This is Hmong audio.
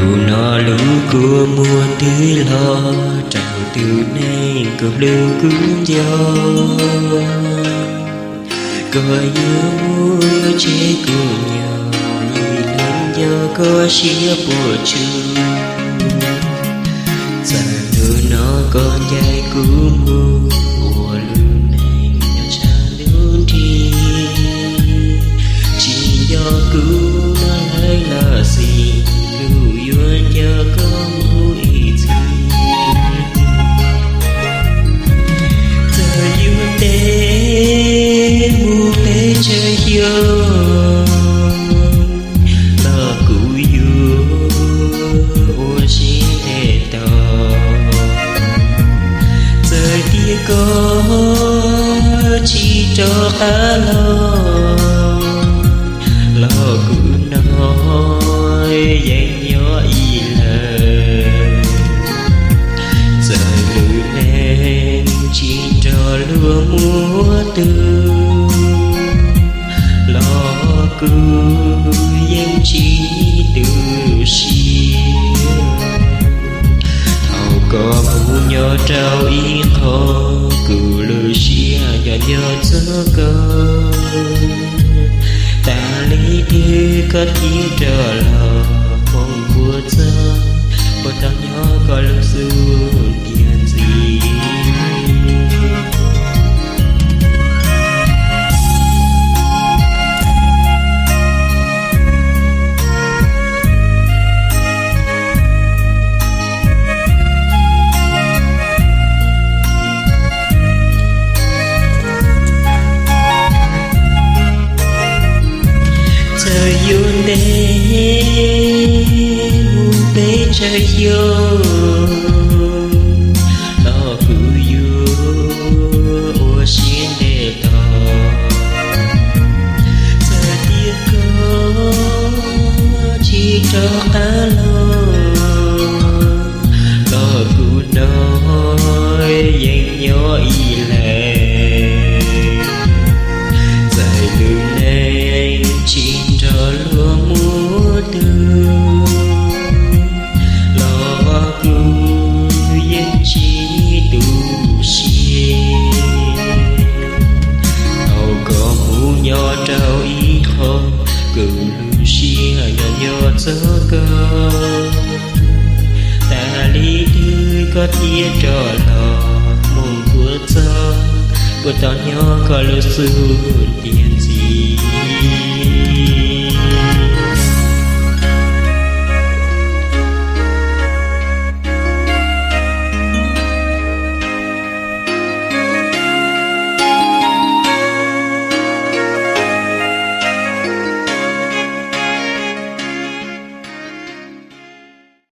Hnub no lub kua muag twb los rau tus neeg koj hlub kuj nco. Koj yuav mus tsev kuj nco, ib leeg nco koj siab puas tsuaj. Txawm hnub no koj ncaim kuv mus ua lub neej nyob tshav ntuj nrig, tsis nco kuv no lawm los xij, kuv yuav nco koj mus ib txhis. Txawm yus ntev mus peb tsawg xyoo los kuv yuav ua siab ntev tos. Txawm tias koj tsis rov qab los, los kuv no yeej nyob ib leeg. Txawm lub neej tsis nrog luag muaj tus, los kuv yeej tsis tu siab. Thaum koj mus nyob rau ib qho, kuv lub siab nco nco txog koj. Tas li twg koj thiaj rov los, hmoov puas txog, puas tau nyob koj lub xub ntiag ntxiv. Txawm yuav ntev mus peb tsawg xyoo los kuv yuav ua siab ntev tos. Txawm tias koj tsis rov qab los, los kuv no yeej nyob ib leeg. Txawm lub neej tsis nrog luag muaj tus, los kuv yeej tsis tu siab. Thaum koj mus nyob rau ib qho, kuv lub siab nco nco txog koj. Tas li twg koj thiaj rov los, hmoov puas txog, puas tau nyob koj lub xub ntiag ntxiv.